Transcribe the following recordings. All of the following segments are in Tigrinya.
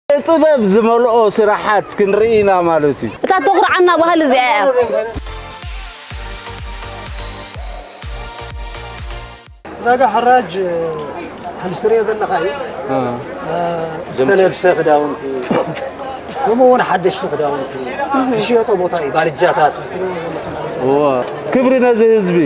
ጥበብ ዝመልኦ ስራሓት ክንርኢ ኢና ማለት እዩ። እታ ተኹርዓና ባህሊ እዚኣ እያ። ናጋ ሓራጅ፣ ከምዚ ትሪኦ ዘለኻ እዩ። እ። እ፣ ዝተለብሰ ክዳውንቲ፣ ከምኡ እውን ሓደሽቲ ክዳውንቲ ዝሽየጦ ቦታ እዩ። ባልጃታት። እዎ። ክብሪ ነዚ ህዝቢ።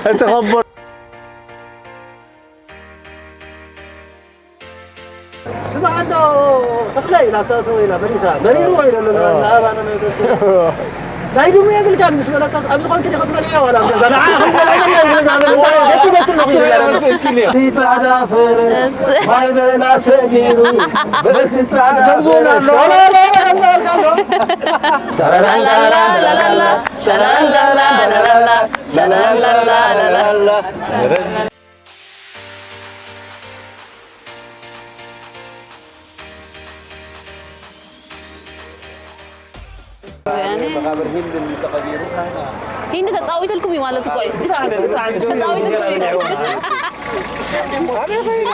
እቲ ኸቦ ስማዕ እንዶ ተኽለ ኢላ ተእተወ ኢላ መሊሳ። መሪርዎ ኢለ ኣሎ፣ እ። ንኣባና ናይ ተኽለ። ናይ ድሙ የብልካን ምስ በለቶ፣ ኣብ ዝኾንክ ዲኺ ትበልዕዮ ዋላ ኣብ ገዛ? ንዓ ክንበልዕ ኢለ ኢለ ገዛ በልዕዮ። ገቲ በቲ ኣለኹ ኢለ ኢለ። ትክክል እዩ። እቲ ጻዕዳ ፈረስ ማይ በላ ሰጊሩ፣ በቲ ጻዕዳ ከምዚ እውን ፈረስ። ኣሎ። ላላላላላላ፣ ላላላላላላ፣ ላላላላላላ። መቓብር ሂንድ እንተቐቢሩ። ሂንድ ተጻዊትልኩም እዩ ማለት እኮ እዩ። ብጣዕሚ፣ ብጣዕሚ። ተጻዊትልኩም እዩ። ኣበይ ኸይዱ?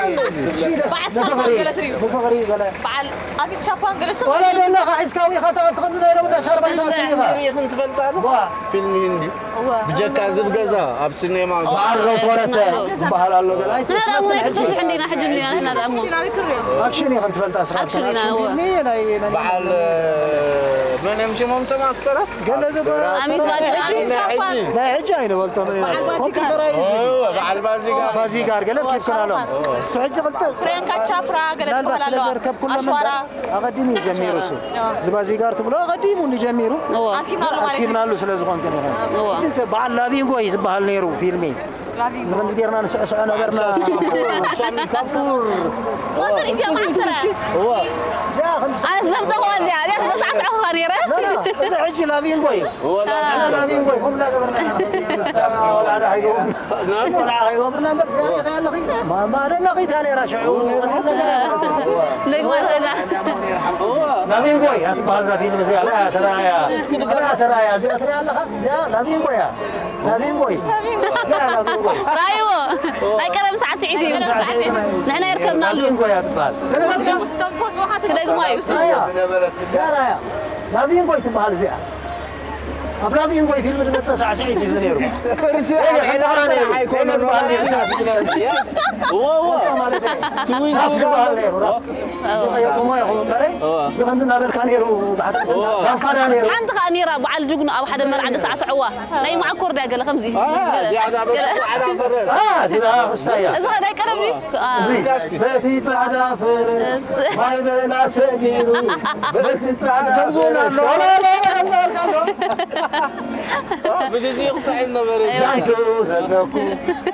በዓል ሳልሳይ ገለ ትርእዩ። ብፍቕሪ ገለ። በዓል ኣሚት ቻፓን ገለ ሰብ ዋላ ደና ካ ሒዝካ ወይ ኸታ ትኸዱ ናይ ረውዳ ሻርባ ይታክል ኢኻ። ሪኢኽን ትፈልጣ ዶ? ዋ። ፊልም ሂንዲ። እወ። ብጀካ ዝብ ገዛ ኣብ ሲኔማ። በዓል ሮኮረተ ዝበሃል ኣሎ ገለ ንሕና ደኣ እሞ ኣይትወስድ ናይ ክልተ ሽሕ እንዲና ሕጂ እንዲና ንሕና ደኣ እሞ። ኣክሽን ኢኽን ትፈልጣ ስራሕ ኣክሽን ኢና፣ ኣክሽን እወ። ፊልም ናይ መን በዓል መን እዮም ሽሞም እቶም ኣክተራት? ገለ ዝበ-፣ ኣሚት ባትራ። ናይ ሕጂ። ናይ ሕጂ ኣይንፈልጦምን ኢና። በዓል ባዚጋ። ኮምፒውተር ኣዩ እዚ። እወ፣ በዓል ባዚጋ። ባዚጋር ገለ ርኪብክን ኣሎ። እሱ ሕጂ ክልተ። ፕሪያንካ ቻፕራ ገለ ምናልባት ትበሃል ስለ ኣለዋ። ዘርከብኩሎም ኣሽዋራ። እምበር ኣቐዲሙ እዩ ጀሚሩ እሱ። ኣሽዋራ። እዚ ባዚጋር ትብሎ ኣቐዲሙ እንዲ ጀሚሩ። እወ። ኣርኪብናሉ ማለት እዩ። ኣርኪብናሉ ስለ ዝኾንክን ኢኻ። እወ። እዚ እንተ በዓል ላቪንጎ እዩ ዝበሃል ነይሩ ፊልሚ። ላቪንጎ። እዚ ከምዚ ጌርና ንስዕስዖ ነበርና። ሻሚ ካፑር። ወዘር እዚኣ መዓስ ስረ? እወ። እዚኣ ከምዚ ኣነስ መምጸኹዋ እዚኣ፣ እዚኣ መሳዕስዕኹዋ ነይረ። ላ፣ ላ፣ እዚ ሕጂ ላቪንጎ እዩ። እወ፣ ላ፣ ኣነ ላቪንጎ እዩ። ከምኡ እናገበርና ኢና። ወላዳ ሃይጎ። ቆልዓ ከይገብርና እምበር፣ ዛሬ ከይ ኣለኺ? ማማ ደነቂታ ነይራ ሽዑ። ነገር ኣይኮነትን። ነግባታና። ላቪንጎ እያ ትበሃል እዛ ፊልም እዚኣ። ላ ተራያ። ላ ተራያ። እዚኣ ትሪኣ ኣለኻ? እዚኣ ላቪንጎ እያ። ላቪንጎ እዩ። እዚኣ ላቪንጎ እዩ። ራይዎ። ናይ ቀደም ሳዕስዒት እዩ። ናይ ቀደም ሳዕስዒት እዩ። ንሕና ይርከብናሉ። ላቪንጎ እያ ትበሃል። ክደግማ እዩ። ራያ። እዚኣ ራያ። ላቪንጎ እዩ ትበሃል እዚኣ። ኣብ ላቪንጎ ፊልም ዝመጽእ ሳዕስዒት እዩ ነይሩ። ቅርሲ ኤይ፣ ኣብ ዕላል ሕልኻ ነይሩ። ጥራሕ ኣይኮነን። ኤይ፣ ዝበሃል ነይሩ፣ ሳዕስዒት ነይሩ። የስ። እዎ፣ እዎ። ወጣ ማለት እዩ። ትዊን ራፕ ዝበሃል ነይሩ፣ ራፕ። እዎ። እዚ ቀየርኩሞ ኢኹም እምበረ፣ እዎ። እዚ ከምዚ እናበልካ ነይሩ፣ ብሓደ እዎ። ባንካዳ ነይሩ። ሓንቲ ኸኣ ነይራ፣ በዓል ጅግኑ ኣብ ሓደ መርዓ ዝሳዕስዕዋ። ናይ መዓኮር ድያ ገለ ከምዚ? አ፣ ገለ። እዚኣ ዳ ገለ። በዓል ኣፈረስ። አ፣ እዚኣ ክስታይ እያ። እዚ ኸኣ ናይ ቀደም ድዩ? አ። እዚ፣ በቲ ጻዕዳ ፈረስ፣ ማይ በላ ሰጊሩ፣ በቲ ጻዕዳ ከምዚ እውን ፈረስ። ኣሎ። ብግዜኡ ክጥዕም ነበረ። ዛንቱ ዘለኩም፣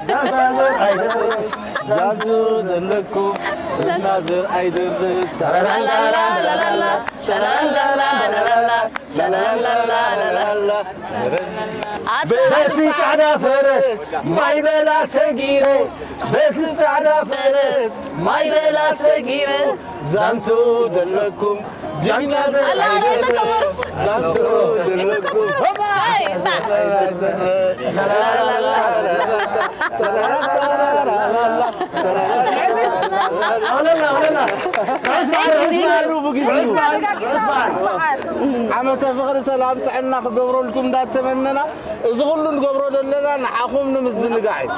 ዛንታ ዘር ኣይደርስ። ዛንቱ ዘለኩም፣ ዛንታ ዘር ኣይደርስ። ላላላላላላ፣ ላላላላላላ፣ ላላላላላላ። በቲ ጻዕዳ ፈረስ፣ ማይ በላ ሰጊረ፣ በቲ ጻዕዳ ፈረስ፣ ማይ በላ ሰጊረ። ዛንቱ ዘለኩም፣ ዛንታ ዘር ኣላ፣ ኣላ፣ ኣይደርስ። ተከበሩ። ዛንቱ ዘለኩም። ኣይ፣ ና። ኣለና፣ ኣለና። ርሑስ በዓል፣ ርሑስ በዓል፣ ርሑስ በዓል፣ ርሑስ በዓል። ዓመተ ፍቕሪ፣ ሰላም፣ ጥዕና ክገብረልኩም እንዳተመነና፣ እዚ ኩሉ ንገብሮ ዘለና ንዓኹም ንምዝንጋዕ እዩ።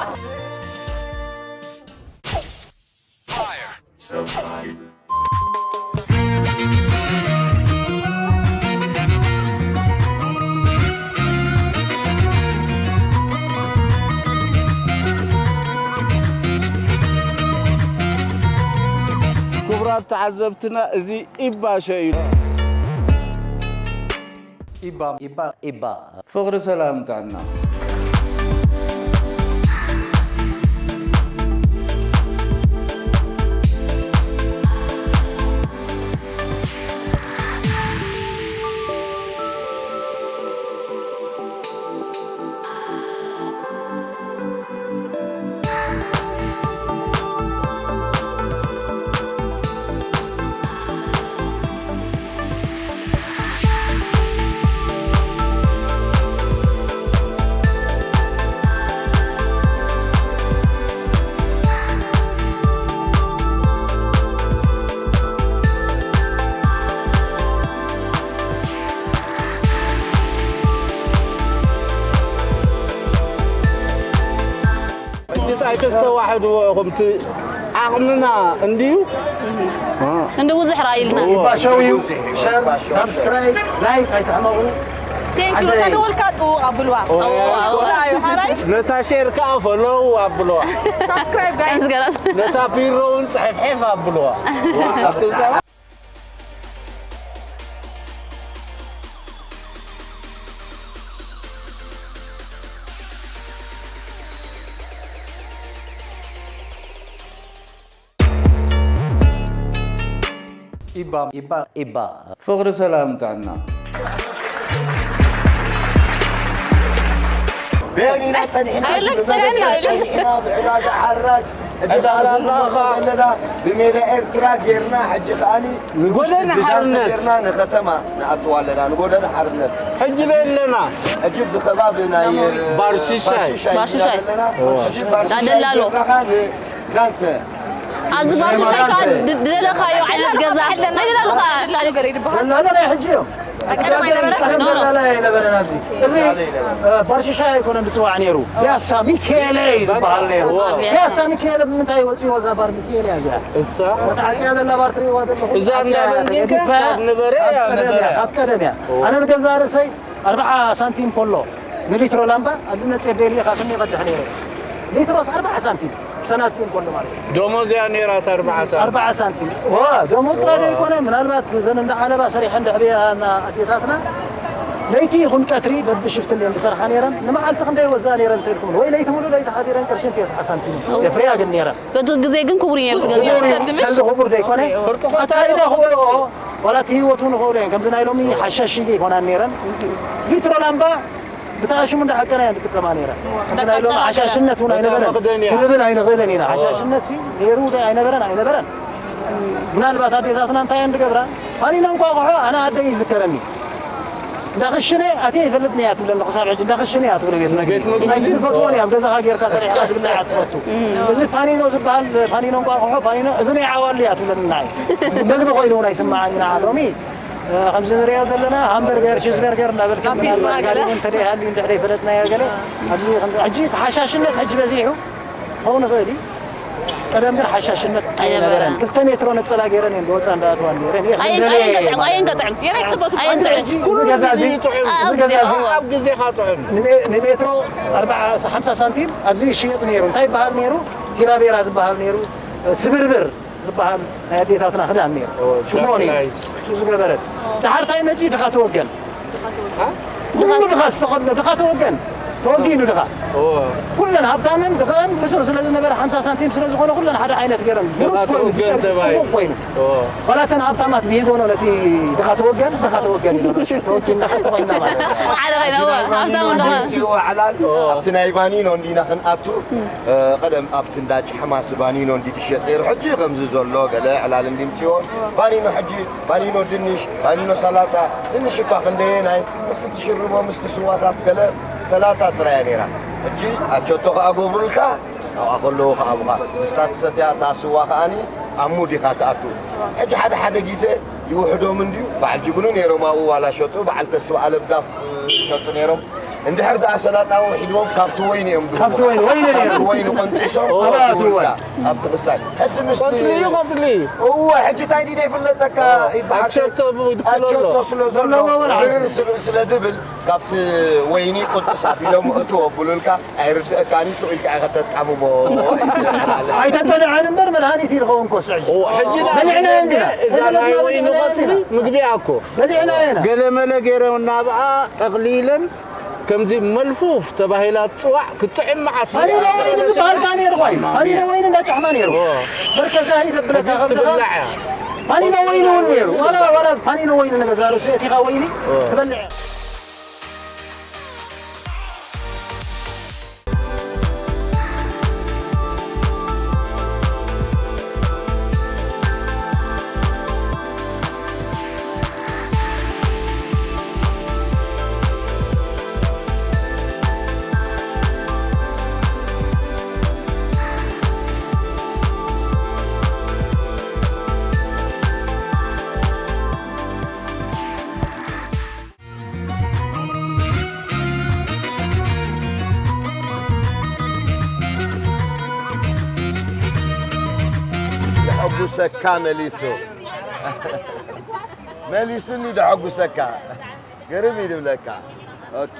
ክቡራት ተዓዘብትና፣ እዚ ኢባ ሸው እዩ። ኢባ፣ ኢባ፣ ኢባ። ፍቕሪ፣ ሰላም፣ ጥዕና። ሕጅስ ኣይተስተዋሕድዎ ኢኹም፣ እቲ ዓቕምና እንድዩ። እንዲ ብዙሕ ራእይልና። ይባሸው እዩ። ሸር፣ ሳብስክራይብ፣ ላይክ ኣይትሕመቑ። ቴንክ ዩ። ሓደይ። ተደወልካ ጥውቕ ኣብልዋ። ኦ፣ ኣዎ፣ ኣዎ። ኣዎ፣ ሓራይ። ነታ ሼር ከኣ ፈሎው ኣብልዋ። ሳብስክራይብ ጋይስ። ከምዚ ገራት። ነታ ፒሮ እውን ጽሕፍሕፍ ኣብልዋ። ኣብቲ ጸባ ኢባ፣ ኢባ፣ ኢባ። ፍቕሪ፣ ሰላም፣ ጥዕና። በየን ኢና ጸኒሕና? ኣይለጸየና። ጸኒሕና ብዕዳጋ ሓራጅ። ሕጂ ዕዳጋ ከኣ ዝብሎ ኣለኻ። ዘለና ብሜዳ ኤርትራ ጌርና፣ ሕጂ ከኣኒ ንጎደና ብዳንተ ሓርነት። ጌርና ንከተማ ንኣትዋ ኣለና። ንጎደና ሓርነት። ሕጂ በይ ኣለና። ሕጂ ኣብዚ ከባቢ ናይ ባርሽሻይ። ባርሽሻይ ባርሽሻይ። ዘለና። እወ። ሕጂ ባርሽሻይ ናደላሎ። ጌርና ከኣ ን- ዳንተ። ኣብዚ ባርሽሻይ ከዓ ድ-፣ ድደለኻዮ ዓይነት ገዛ። ናይ ደላሎ ከዓ። ደላሎ ገለ ይበሃል። ደላሎ ናይ ሕጂ እዮም። ቀደም ኣይነበረን? ቀደም ኖ፣ ኖ። ደላሎ ኣይነበረን ኣብዚ። እዚ፣ እ፣ ባርሽሻይ ኣይኮነን ዝፅዋዕ ነይሩ። ፒያሳ ሚካኤለ እዩ ዝበሃል ነይሩ። እዋ፣ ፒያሳ። ፒያሳ ሚካኤለ ብምንታይ ወፂዎ? እዛ ባር ሚካኤለ እያ እዚኣ። እሳ? እታ ዓፅያ ዘላ ባር ትሪእዋ ዘለኹም? እዛ ዓፅያ እንዳ ዘላ በንዚን የዲፋ ካብ ነበረ እያ ኣብ ቀደም እያ፣ ነበረ። ኣብ ቀደም እያ። እዋ። ኣነ ንገዛ ርእሰይ ኣርብዓ ሳንቲም ኮሎ ንሊትሮ ላምባ ኣብ መጽሔት ዴሊ ኢኻ ስኒ ይቐድሕ ነይረ። ሊትሮስ ኣርብዓ ሳንቲም ሰናቲም ኮሎ ማለት እዩ። ደሞዝ እያ ነይራ እታ ኣርብዓ ሳንቲም። ኣርብዓ ሳንቲም። ዋ፣ ደሞዝ ጥራይ ዋ። ዘይኮነ፣ ምናልባት እዘን እንዳ ዓለባ ሰሪሐን ደሕብያና ኣዴታትና ለይቲ ይኹን ቀትሪ በብሽፍት እንድየን ዝሰርሓ ነይረን። ንመዓልቲ ክንደይ ወስዳ ነይረን እንተልኩም፣ ወይ ለይቲ ሙሉእ ለይቲ ሓዲረን ቅርሽን ተስዓ ሳንቲም የፍርያ ግን ነይረን። በቲ ግዜ ግን ክቡር እዩ ነይሩ፣ እዚ ገንዘብ። ክቡር እዩ፣ ሰልዲ ክቡር ዘይኮነ? ፍርቂ ኮታ ኣካይዳ ክብልኦ፣ ዋላ እቲ ህይወት እውን ይኽእሎ እየን። ከምዚ ናይ ሎሚ ሓሻሽ ኣይኮናን ነይረን። ሊትሮ ላምባ ብተኣሽሙ እንዳዓቀና እየን ዝጥቀማ ነይረን። ከምዚ ናይ ሎሚ እንዳቃጸላ ሓሻሽነት እውን ኣይነበረን። መኽደን እያ። ክንብል ኣይንኽእልን ኢና። ሓሻሽነት ሲ ነይሩ ዶ ኣይነበረን? ኣይነበረን። ምናልባት ኣዴታትና እንታይ እየን ዝገብራ? ፓኒኖ እንቋቑሖ ኣነ ኣደይ ይዝከረኒ። እንዳ ክሽነ ኣትየ ይፈልጥኒ እያ ትብለኒ፣ ክሳብ ሕጂ እንዳ ክሽነ እያ ትብሎ ቤት መግቢ። ቤት መግቢ። ኣይትፈልጥዎን እያ፣ ኣብ ገዛኻ ጌርካ ሰሪሕካ ትብላዕ እያ ትፈቱ። እዚ ፓኒኖ ዝበሃል፣ ፓኒኖ እንቋቑሖ፣ ፓኒኖ፣ እዚ ናይ ዓዋሉ እያ ትብለኒ ንዓይ። መግቢ ኮይኑ እውን ኣይስምዓን ኢና ሎሚ። እ፣ ከምዚ ንሪኦ ዘለና ሃምበርገር፣ ቺዝበርገር እንዳበልካ ናብ ፒዝዛ ምናልባት ገለ። ጋሊቦ እንተደይሃልዩ እንድሕር ዘይፈለጥናዮ ገለ፣ ኣብዚ ከም-፣ ሕጂ ተሓሻሽነት ሕጂ በዚሑ ክኸውን ይኽእል እዩ። ቀደም ግን ሓሻሽነት ኣይነበረን። ኣይነበረን። ክልተ ሜትሮ ነጸላ ገይረን እየን ዝወጻ እንዳኣትዋ ነይረን። እየ ኣይን-፣ ክንደለ ኣይንቀጥዕም፣ ማለት ኣይንቀጥዕም። የናይ ጽበቱ ኣይንቀጥዕም። እዚ ገዛ እዚ፣ ኣይንቀጥዕም። እዚ ገዛ እዚ ኣብ ግዜኻ ጥዑም። ኣብ ግዜኻ ጥዑም። ንሜ-፣ ንሜትሮ ኣርብዓ፣ ሓምሳ ሳንቲም ኣብዚ ይሽየጥ ነይሩ። እንታይ ይበሃል ነይሩ? ቲራቤራ ዝበሃል ነይሩ። ስብርብር ዝበሃል ናይ ኣዴታትና ክዳን ነይሩ። ኦ፣ ሽፎን እዩ። ጃክ ራይስ። እሱ ዝገበረት። ደሓር እንታይ መጺኡ? ድኻ ተወገን። ኩሉ ድኻ ዝተኸድኖ፣ ድኻ ተወገን። ተወጊኑ ድኻ። እወ። ኩለን ሃብታምን ድኻን ሕሱር ስለ ዝነበረ፣ ሓምሳ ሳንቲም ስለ ዝኾነ፣ ኩለን ሓደ ዓይነት ገይረን። ድኻ ብሩት ኮይኑ፣ ተወገን ትጨርቂ ተባሂሉ። ጽቡቕ ኮይኑ። እወ። ዋላ እተን ሃብታማት ብሂጎኖ ነቲ ድኻ ተወገን፣ ድኻ ተወገን ኢሎኖ። ተወጊና ሓንቲ ኮይና ማለት እዩ። ሓደ ኮይና፣ እወ፣ ሃብታም ድኻ። ጽዋ ዕላል እወ። ኣብቲ ናይ ባኒኖ እንዲና ክንኣቱ፣ እ፣ ቀደም ኣብቲ እንዳ ጫሕማስ ባኒኖ እንዲ ድሸጥ ነይሩ። ሕጂ ከምዚ ዘሎ ገለ ዕላል እንዲ ምጽኦ፣ ባኒኖ ሕጂ ባኒኖ ድንሽ፣ ባኒኖ ሰላጣ፣ ድንሽ እኳ ክንደየናይ ምስቲ ትሽርቦ፣ ምስቲ ስዋታት ገለ ሰላጣ ጥራይ እያ ነይራ። ሕጂ ኣቸቶ ከኣ ገብሩልካ፣ ኣብኣ ከለዉ ከኣ ኣብኻ ምስታ ትሰትያ እታ ስዋ ከኣኒ ኣብ ሙድ ኢኻ ትኣቱ። ሕጂ ሓደ ሓደ ግዜ ይውሕዶም እንድዩ፣ በዓል ጅግኑ ነይሮም ኣብኡ ዋላ ሸጡ፣ በዓል ተስፋ ኣለምዳፍ ሸጡ ነይሮም። እንድሕር ደኣ ሰላጣ ውሒድዎም ካብቲ ወይኒ እዮም ድህቡኻ። ካብቲ ወይኒ፣ ወይኒ ነይሩ። ካብቲ ወይኒ ቆንጢሶም ኣብኣትዎ። ኣብቲ ክስታይ። ሕጂ ምስቲ ቆጽሊ እዩ፣ ቆጽሊ እዩ። እወ፣ ሕጂ እንታይ ድዩ ዘይፍለጠካ? ይበሃል። ኣቸቶ ይድክሎ ኣሎ። ኣቸቶ ስለ ዘሎ፣ ዘለዎ ወላ ብርር ስብል ስለ ድብል፣ ካብቲ ወይኒ ቁንጥስ ኣቢሎም እትዎ ብሉልካ፣ ኣይርድእካን እዩ፣ ሱቕ ኢልካ ኢኻ ተጣምሞ። ኣይተጸንዐን እምበር መድሃኒት እዩ ዝኸውን እኮ፣ ስዕል። ኦ፣ ሕጂ በሊዕናዮ እንዲና። እዛ ናይ ዘይበለትና ወይኒ በሊዕናዮ ቆጽሊ እንዲና። ምግቢ እያ እኮ። በሊዕናዮ ኢና። ገለመለ ገይረን ናብኣ ጠቕሊለን ከምዚ መልፉፍ ተባሂላ ትጽዋዕ፣ ክትጥዕም መዓት። ፓኒኖ ወይኒ ዝበሃል ከኣ ነይሩ፣ ቆይ። ፓኒኖ ወይኒ እንዳጫሕማ ነይሩ። ኦ። በርከካ ይደብለካ ሕጂስ ከብድኻ። ትብላዕ እያ። ፓኒኖ ወይኒ እውን ነይሩ። ዋላ፣ ዋላ ፓኒኖ ወይኒ ንገዛ ርእሱ የእቲኻ ወይኒ ኦ። ትበልዕ። የሐጉሰካ መሊሱ። መሊሱኒ ደሐጉሰካ። ግርም እዩ ዝብለካ። ኦኬ።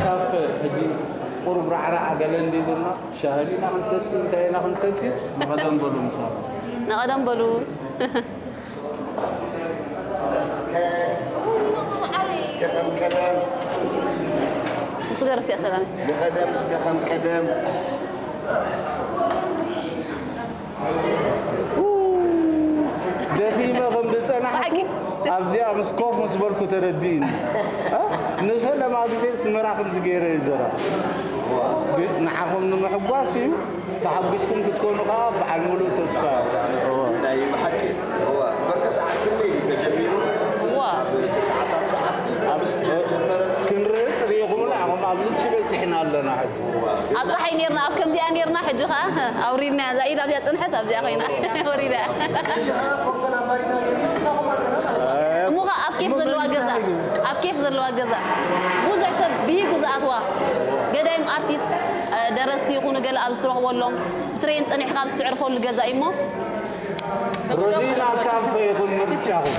ካፈ ሕጂ ቁሩብ ራዕራዕ ገለ እንዲልና፣ ሻሂ ዲና ክንሰቲ፣ እንታይ ኢና ክንሰቲ? ንቐደም በሉ ምሳኹም። ንቐደም በሉ። እስከ፣ እስከ ከም ቀደም። ንሱ ደረፍቲ እያ ሰላም። ንቐደም እስከ ከም ቀደም። ደኺመ ከም ዝጸናሕኩ ብሓቂ? ኣብዚኣ ምስ ኮፍ ምስ በልኩ ተረዲእኒ። እ? ንፈለማ ግዜ ኣስመራ ከምዚ ገይረ ይዘረብ። ግን ንዓኹም ንምሕጓስ እዩ። ተሓጒስኩም ክትኮኑ ከኣ በዓል ሙሉእ ተስፋ እየ። እወ። ናይ ብሓቂ፣ እወ። በርከ ሰዓት ክንደይ እዩ ተጀሚሩ? እወ። ኣብ ተስዓታት ሰዓት ክልተ ምስ ጀመረስ? ክንርህጽ ርኢኹም ንዓኹም ኣብ ልቺ በጺሕና ኣለና ሕጂ። እወ። ኣብ ጸሓይ ኔርና፣ ኣብ ከምዚኣ ኔርና፣ ሕጂ ከኣ ኣውሪድናያ። እዛ ኢድ ኣብዚኣ ጽንሐት፣ ኣብዚኣ ኮይና ወሪዳ። ሕጂ ከኣ ኮክተል ኣማሪና ጌርና ምሳኹም ኣለና ማለት እዩ። እሞ ከኣ ኣብ ኬፍ ዘለዋ ገዛ፣ ኣብ ኬፍ ዘለዋ ገዛ ብዙሕ ሰብ ብሂጉ ዝኣትዋ፣ ገዳይም ኣርቲስት፣ እ፣ ደረስቲ ይኹኑ ገለ ኣብ ዝትረኽበሎም፣ ብትሬን ጸኒሕካ ኣብ ዝተዕርፈሉ ገዛ እዩ እሞ። ሮዚና ካፈ ይኹን ምርጫኹም።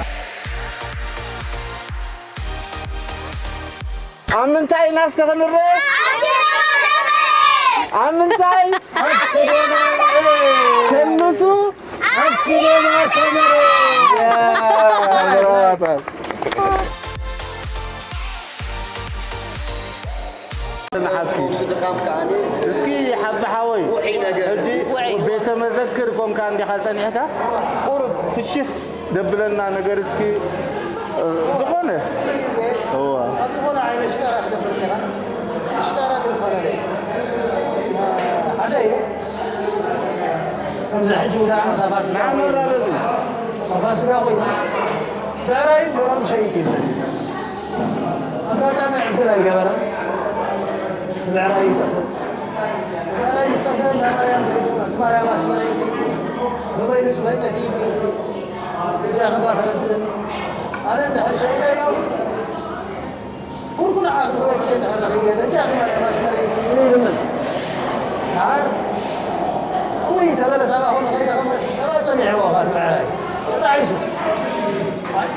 ኣብ ምንታይ ኢና እስከ ክንረአ? ኣብ ምንታይ? ኣብ ሲኔማ ሰመረ። ከልሱ? ኣብ ሲኔማ ሰመረ። ያ፣ ብራታ። ንሓፊ። እስኪ ሓቢ ሓወይ፣ ውሒ ነገር። ሕጂ ውዒ። ቤተ መዘክር ኮንካ እንዲኻ ጸኒሕካ፣ ቁሩብ ፍሽኽ ደብለና ነገር እስኪ፣ እ፣ ዝኾነ። እዋ። ኣብ ዝኾነ ዓይነት ሽጣራ ክነብር ከለና፣ ሽጣራ ግን ይፈላለ እዩ። ሓደ እዩ። ከምዚ ሕጂ ወደ ዓመት ኣብ ፋሲካ ኮይኑ፣ ንዓመት ራበዚ። ኣብ ፋሲካ ኮይኑ፣ ብዕራይ ደሮም ሸይጥ ይለት እዩ። ኣጋጣሚ ዕድል ኣይገበረን። እቲ ብዕራይ ይጠፍእ። እቲ ብዕራይ ምስ ጠፍአ፣ እንዳ ማርያም ከይዱ፣ ኣብቲ ማርያም ኣስመረይቲ፣ በበይኑ ጽባይ ጠፊኡ። በጃኺ እባ ተረድእኒ። ኣነ እንድሕር ሸይጠዮ፣ ኩርኩ ንዓኺ ክበኪ እንድሕር ረኺበ፣ በጃኺ ማርያም ኣስመረይቲ ኢለ ይልምን። ደሓር፣ እውይ፣ ተበለ ሳባ ኾነ ከይደ ኸመስ፣ ሳባ ጸኒሕዎ ኸኣ እቲ ብዕራይ። ተጣዒሱ። ኣይ፣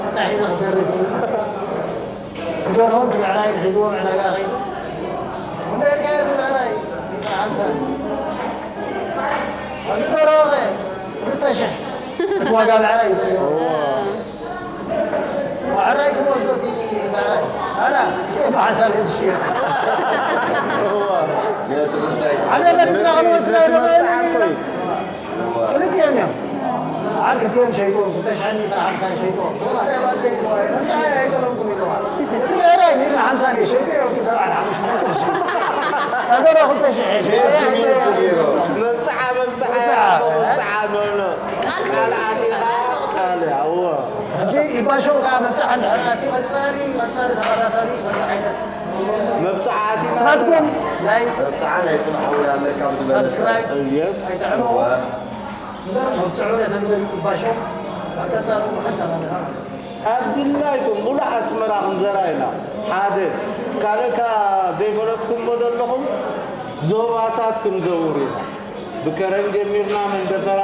እንታይ ሒዘ ክተርፍ እዩ? ክደርሆ እቲ ብዕራይ ሒዝዎ ዕዳጋ ኸይዱ። እንደ ኢልካዮ እቲ ብዕራይ፣ ሜትር ሓምሳ። ኣብዚ ደርሆ ኸ፣ ክልተ ሽሕ። እቲ ዋጋ ብዕራይ እዩ። ዋዕራይ ክትወስዶ እቲ ብዕራይ። ኣላ፣ ብሓሳብ እየ ዝሽየጥ። ሓደ መኪና ክንወስዳ ይነበረና ኢና። ክልቲኦም እዮም። ዓር ክልቲኦም ሸይጥዎም፣ ክልተ ሽሕን ሚእትን ሓምሳን ሸይጥዎም። ማርያም ኣደይ ኢልዋ፣ መብጽዓይ ኣይጠለብኩን ኢልዋ። እቲ ብዕራይ ሚእትን ሓምሳን እየ ሸይጠዮ፣ ብሰብዓን ሓሙሽተን ቅርሺ። ኣደራ፣ ክልተ ሽሕ እየ ሸይጠዮ። መብጽዓ፣ መብጽዓ፣ መብጽዓ። መብጽዓ፣ ኖ፣ ኖ። ቃል ኣቲኻ፣ ቃል፣ ኣዎ። ሕጂ ኢባሾው ከዓ መብጽዓ እንድሕር ኣትዩ፣ ቀጻሊ፣ ቀጻሊ ተኸታታሊ፣ ከምዚ ዓይነት መብጽዓ ኣቲና ንስኻትኩም ናይ መብጽዓ ናይ ጽባሕ ውዒልና ኣለካ ብዝበለጸ። ሳብስክራይብ የስ ኣይትዕመዎ። እምበር መብጽዑ ነተግብር ይባሾም። ኣብ ቀጻሉ ሓሳብ ኣለና ማለት እዩ። ኣብ ድላይኩም ሙሉእ ኣስመራ ክንዘራ ኢና። ሓደ ካልእ ከኣ ዘይፈለጥኩሞ ዘለኹም ዞባታት ክንዘውር ኢና። ብከረን ጀሚርና መንደፈራ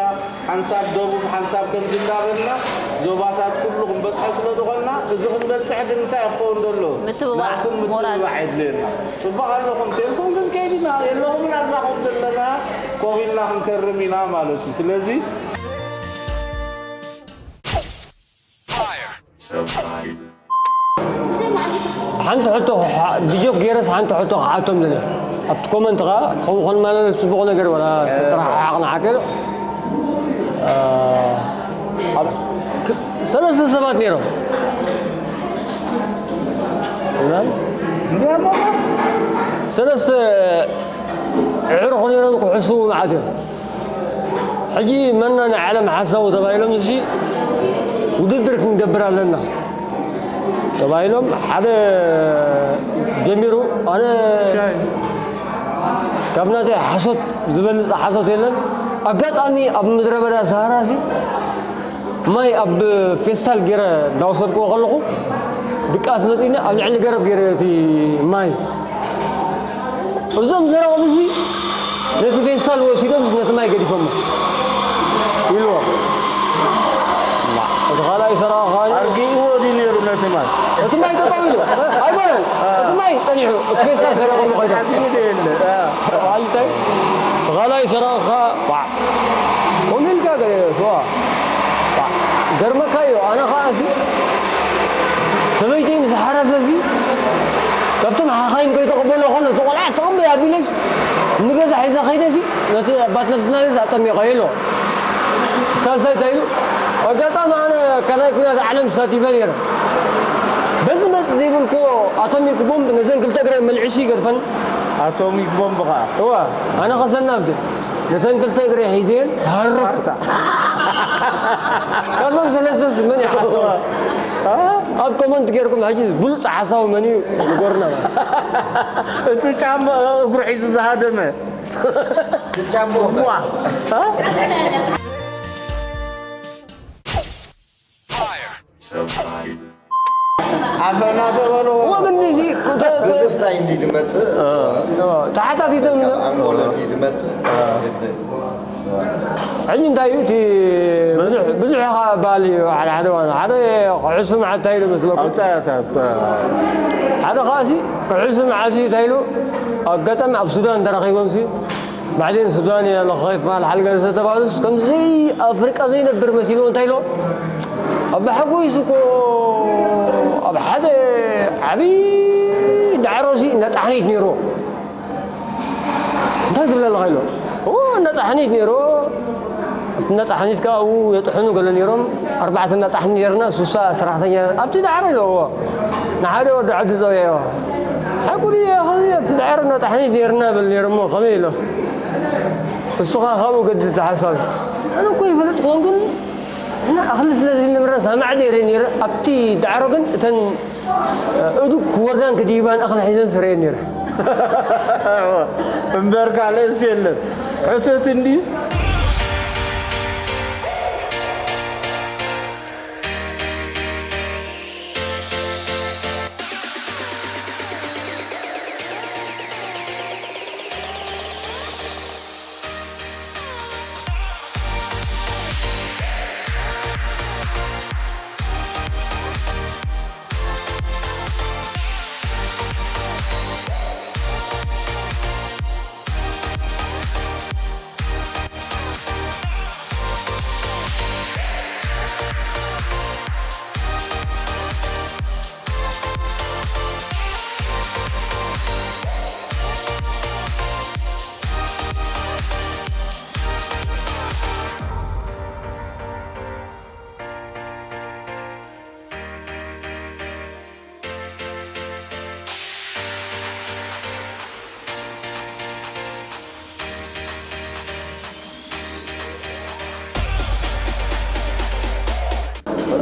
ሓንሳብ ደቡብ ሓንሳብ ከምዚ እንዳበልና ዞባታት ኩሉ ክንበጽሖ ስለ ዝኾንና፣ እዚ ክንበጽሕ ግን እንታይ ክኸውን ዘሎ? ምትብባዕ፣ ናትኩም ሞራል። ምትብባዕ የድልየና። ጽቡቕ ኣለኹም ተልኩም ግን ከይድና የለኹምን ኣብዛ ኮፍ ዘለና ኮፍ ኢልና ክንከርም ኢና ማለት እዩ። ስለዚ ሓንቲ ሕቶ ክሓ- ብጆክ ገይረስ ሓንቲ ሕቶ ክሓቶም ደለ ኣብቲ ኮመንት ኸዓ ከምኡ ኮን ማለት ጽቡቕ ነገር ወላ ተተረሓሓቕና ሓቀ ኣብ ክ- ሰለስተ ሰባት ነይሮም። ሰለስተ ዕርኹ ነይሮም ክሕስቡ መዓት እዮም። ሕጂ መና ንዓለም ሓሳቡ ተባሂሎም እዚ ውድድር ክንገብር ኣለና ተባሂሎም ሓደ ጀሚሩ ኣነ ካብ ናተይ ሓሶት ዝበልፅ ሓሶት የለን። ኣጋጣሚ ኣብ ምድረ በዳ ሰሃራ ሲ ማይ ኣብ ፌስታል ገይረ እንዳወሰድክዎ ከለኹ ድቃስ መፂኒ ኣብ ልዕሊ ገረብ ገይረ እቲ ማይ እዞም ሰራቕት እዚ ነቲ ፌስታል ወሲዶም ነቲ ማይ ገዲፎሞ ኢልዎ። እቲ ካልኣይ ሰራቕ ከኣ ኣርጊእዎ ድዩ ነይሩ ነቲ ማይ? እቲ ማይ ጠጠው ኢሉ ኣይኮነን። እቲ ማይ ጸኒሑ እቲ ፌስታል ሰሪቖሞ ከይዶም። ሓሲቡ ድዩ የለ? ኣልታይ እቲ ካልኣይ ሰራቕ ከኣ ዋዕ ከምኡ ኢልካ ገ- ዋ፣ ዋ፣ ገርመካ እዩ። ኣነ ከኣ እዚ ሰበይተይ ምስ ሓረሰ እዚ ካብቶም ሓኻይም ከይተቐበሎ ኾነ እቲ ቆልዓ ተቐበል ኣቢለስ ንገዛ ሒዛ ከይደሲ ነቲ ኣባት ነብስና ገዛ ኣጠሚቐ ኢሎ። ሳልሳይ እንታይ ኢሉ ኣጋጣሚ ኣነ ካልኣይ ኩናት ዓለም ተሳቲፈ ነይረ። በዚ መፅ ዘይብልክዎ ኣቶሚክ ቦምብ ነዘን ክልተ እግረ መልዕሱ ይገድፈን። ኣቶሚክ ቦምብ ኸዓ እዋ ኣነ ኸሰናብደ ነተን ክልተ እግረ ሒዘን ሃረኩ። ካርታ። ካብዞም ሰለስተስ መን ይሓስቡ? ኣብ ኮመንት ጌርኩም ሕጂ ብሉፅ ሓሳዊ መን እዩ ንገሩና ማለት። እቲ ጫማ እግሩ ሒዙ ዝሃደመ። ጫማ ዋ። ዓፈና ተበሎ። ወግኒ እዚ ብደስታ እንዲ ድመጽእ ተሓታቲቶም ካብ ኣንጎለ እንዲ ድመጽእ ግድን። ሕጂ እንታይ እዩ እቲ ብዙሕ ብዙሕ ኢኻ በሃል እዩ። ሓደ ሓደ ዋና ሓደ ክሕሱ መዓት እንታይ ኢሉ መስለኩም? ኣውጻእያታ ኣውጻእያ። ሓደ ኸኣሲ ክሕሱ መዓሲ እንታይ ኢሉ ኣጋጣሚ ኣብ ሱዳን ተራኺቦምሲ ባዕደን ሱዳን እያ ለኸይፍ ማል ሓልገ ዝተባሉስ ከምዚ ኣፍሪቃ ዘይነብር መሲሉ እንታይ ኢሎ ኣብ ሓጎይሱ እኮ ኣብ ሓደ ዓብዪ ዳዕሮሲ ነጣሕኒት ነይሩ። እንታይ ትብል ኣለኻ ኢሎ? እዎ ነጣሕኒት ነይሩ። ኣብቲ ነጣሕኒት ከዓ ኣብኡ የጥሕኑ ገለ ነይሮም። ኣርባዕተ ነጣሕኒት ነይርና፣ ሱሳ ሰራሕተኛ ኣብቲ ዳዕሮ ኢሎ። እዎ ንሓደ ወዲ ዓዲ ፀውዒዎ። ሓቁ ድየ? ከመይ ኣብቲ ዳዕሮ ነጣሕኒት ነይርና በል ነይሮሞ ከመይ ኢሎ? እሱ ከዓ ካብኡ ገድል ተሓሳቢ ኣነ እኮ ይፈልጥ ክኾን ግን ንሕና እኽሊ ስለ ዘይነብረን ሰማዕ ነይረ ነይረ ኣብቲ ዳዕሮ ግን እተን እዱግ ክወርዳን ክድይባን እኽሊ ሒዘን ስረየን ነይረ። እምበር ካልእስ የለን። ሕሶት እንድዩ።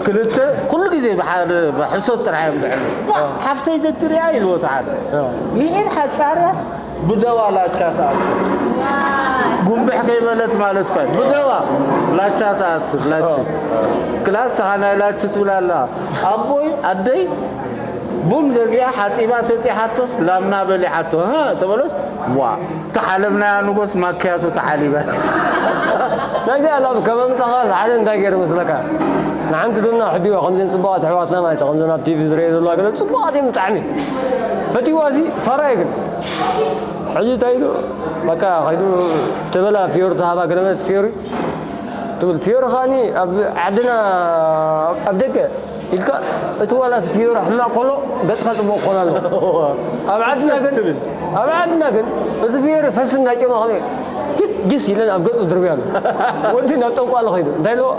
ክልተ ኩሉ ግዜ ብሓደ ብሕሶት ጥራሕ እዮም ዝዕልሉ። ሓፍተይ ዘትርያ ኢልዎ ተዓል። ይሄን ሓጻርያስ ብደዋ ላቻ ተኣስር። ጉንብሕ ከይበለት ማለት እኳ እዩ። ብደዋ ላቻ ተኣስር። ላቺ ክላስ ሰኻ ናይ ላቺ ትብል ኣላ። ኣቦይ ኣደይ ቡን ገዚኣ ሓጺባ ሰጢሓቶስ ላምና በሊዓቶ። ህ ተበሎስ ዋ ተሓለብናያ ንጎስ ማክያቶ ተሓሊበ። ናይዚ ኣላብ ከመምጻኻ ሓደ እንታይ ገይሩ መስለካ? ንሓንቲ ድማ ሕቢዋ ከምዘን ጽቡቓት ኣሕዋትና ማለት እዩ። ከምዘን ኣብ ቲቪ ዝረአ ዘለዋ ገለ ጽቡቓት እዮም ብጣዕሚ። ፈቲዋ እዚ ፋራ እዩ ግን። ሕጂ እንታይ ኢሉ በቃ ከይዱ ተበላ ፊዮሪ ተሃባ ገለ ማለት ፊዮሪ ትብል። ፊዮሪ ከኣኒ ኣብ ዓድና ኣብ ደገ ኢልካ እቲ ዋላ እቲ ፊዮሪ ሕማቕ ከሎ ገጽካ ጽቡቕ ክኾን ኣለዎ። ኣብ ዓድና ግን ትብል። ኣብ ዓድና ግን እቲ ፊዮሪ ፈስ እንዳጨመ ከመይ ጅስ ኢለን ኣብ ገጹ ድርብያ ኣሎ። ወዲ ናብ ጠንቋሊ ከይዱ እንታይ ኢልዎ?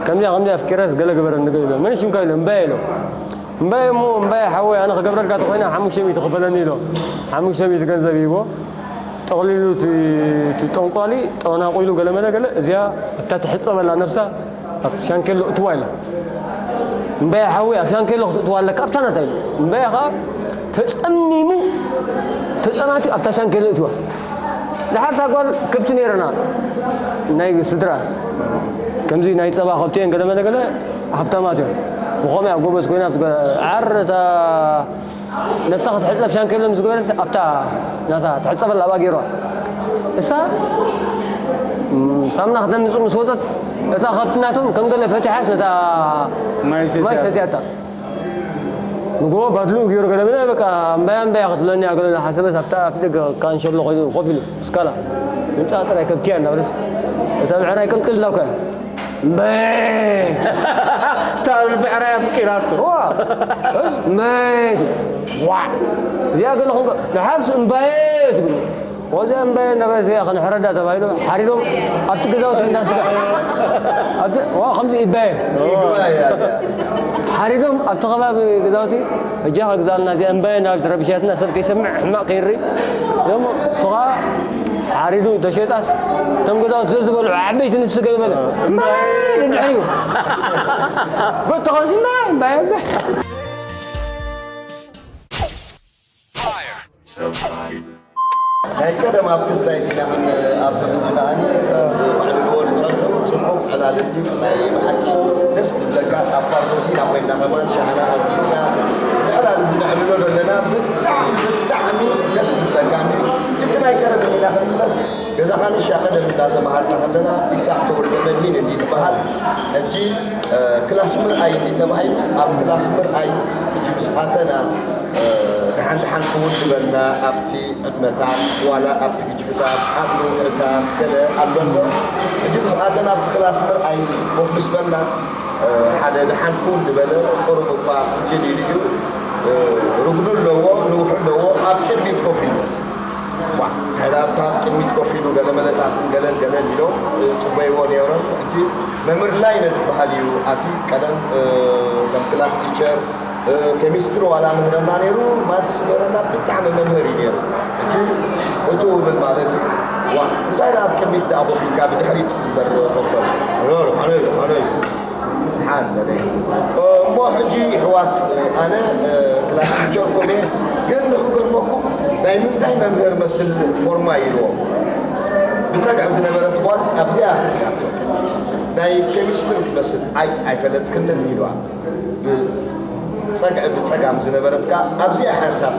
ከምዚኣ ከምዚኣ ኣፍቂረስ ገለ ግበረኒ ገለ ኢሎ። መን ሽምካ ኢሎ? እምባየ ኢሎ። እምባየ እሞ እምባየ ሓወይ ኣነ ክገብረልካ ተኾይነ ሓሙሽተ ሚእቲ ክፈለኒ ኢሎ። ሓሙሽተ ሚእቲ ገንዘብ ሂቦ። ጠቕሊሉ እቲ እቲ ጠንቋሊ ጠናቑሉ ገለ መለ ገለ እዚኣ እታ ትሕጸበላ ነብሳ ኣብ ሻንኬሎ እትዋ ኢላ። እምባየ ሓወይ ኣብ ሻንኬሎ ክትእትዋ ኣለካ ኣብታ ናታ ኢሉ። እምባየ ኸኣ ተጸሚሙ ተጸናትዩ ኣብታ ሻንኬሎ እትዋ። ደሓር እታ ጓል ከብቲ ነይረና ናይ ስድራ ከምዚ ናይ ጸባ ከብቲ እየን ገለ መለ ገለ ሃብታማት እዮም። ብኸመይ ኣብ ጎበዝ ኮይና ኣብቲ ገ- ዓር እታ ነብሳ ክትሕጸብ ሻንኬሎ ምስ ገበረት ኣብታ ናታ ትሕጸበላ ኣብኣ ገይርዋ። እሳ ም፣ ሳምና ክተምጽእ ምስ ወጸት እታ ከብቲ ናቶም ከም ገለ ፈቲሓስ ነታ ማይ ማይ ሰትያታ። ሰትያታ። ንጎ ባድሉ ገይሩ ገለ ብለ በቃ እምባያ እምባያ ክትብለኒ እያ ገለ ሓሰበስ ኣብታ ኣፍ ደገ ካንሸሎ ኮይኑ ኮፍ ኢሉ ስካላ ምጫ ጥራይ ከብኪያ እንዳበለስ እታ ብዕራይ ቅልቅል እንዳብካ እምበ እታ ብዕራይ ኣፍቂራቶ ዋ እምበ ዋ እዚኣ ገለ ክንከ ንሓርስ እምባየ ትብል ወዚኣ እምባየ እንዳበለስ እያ ክንሕረዳ ተባሂሉ ሓሪዶም ኣብቲ ገዛውቲ እንዳስጋ ኣብቲ ዋ ከምዚ ይባየ ሓሪዶም ኣብቲ ከባቢ ገዛውቲ እጃ ከግዛልና እዚኣ እምባየ እናበለት ረብሻትና ሰብ ከይሰምዕ ሕማቕ ከይርኢ ደሞ እሱ ኸዓ ሓሪዱ ተሸጣስ እቶም ገዛውቲ ዘዝበልዑ ዓበይቲ ንሱ ገለ በለ እምባየ ድንሕር እዩ ጎተኸስ እምባየ እምባየ እምባየ ናይ ቀደም ኣብ ክስታይ ዲና ክንኣቱ ሕጂ ከዓኒ ከምዚ ክዕልልዎ ዝጸንሑ ጽቡቕ ዕላል እዩ ናይ ብሓቂ ደስ ትብለካ ኣብ ፓርኮዚ ናብ ኮይንና ከማን ሻህና ኣዚዝና እዚ ዕላል እዚ ነዕልሎ ዘለና ብጣዕሚ ብጣዕሚ ደስ ትብለካ እንዲ ትብቲ ናይ ቀደም ዲና ክንምለስ ገዛኻ ንሻ ቀደም እንዳተማሃርና ከለና ኢሳቅ ተወልደ መድሂን እንዲ ትበሃል ሕጂ ክላስ ምርኣይ እንዲ ተባሂሉ ኣብ ክላስ ምርኣይ ሕጂ ምስ ኣተና ደሓን ደሓን ክውድበልና ኣብቲ ዕድመታት ዋላ ኣብቲ ግጅፍታት ኣብ ንውዕታት ገለ ኣሎ እሞ ሕጂ ምስ ኣተና ኣብቲ ክላስ ምርኣይ ኮፍ ምስ በልና ሓደ ደሓን ክውድበለ ቁሩብ እኳ ጀዲድ እዩ ርጉዱ ኣለዎ ንውሑ ኣለዎ ኣብ ቅድሚት ኮፍ ኢሉ ዋ እንታይ ደኣ ኣብታ ቅድሚት ኮፍ ኢሉ ገለ መለታትን ገለን ገለን ኢሎም ጽበይዎ ነይሮም። ሕጂ መምህር ላይነ ዝበሃል እዩ ኣቲ ቀደም ከም ክላስ ቲቸር ኬሚስትሪ ዋላ ምህረና ነይሩ ማትስ ምህረና ብጣዕሚ መምህር እዩ ነይሩ። ሕጂ እቱ እብል ማለት እዩ ዋ እንታይ ደኣ ኣብ ቅድሚት ደኣ ኮፍ ኢልካ ብድሕሪት እምበር ኮፍ በል። ሓነ ሓነ ሓን በለ እሞ ሕጂ ይሕዋት ኣነ ክላስ ቲቸር ኮሜ ግን ንክገርመኩም ናይ ምንታይ መምህር መስል ፎርማ ኢልዎም ብፀግዒ ዝነበረት ጓል ኣብዚኣ ሪኣቶ ናይ ኬሚስትሪ ትመስል ኣይ ኣይፈለጥክንን ኢልዋ ብፀግዒ ብፀጋም ዝነበረት ከዓ ኣብዚኣ ሓንሳብ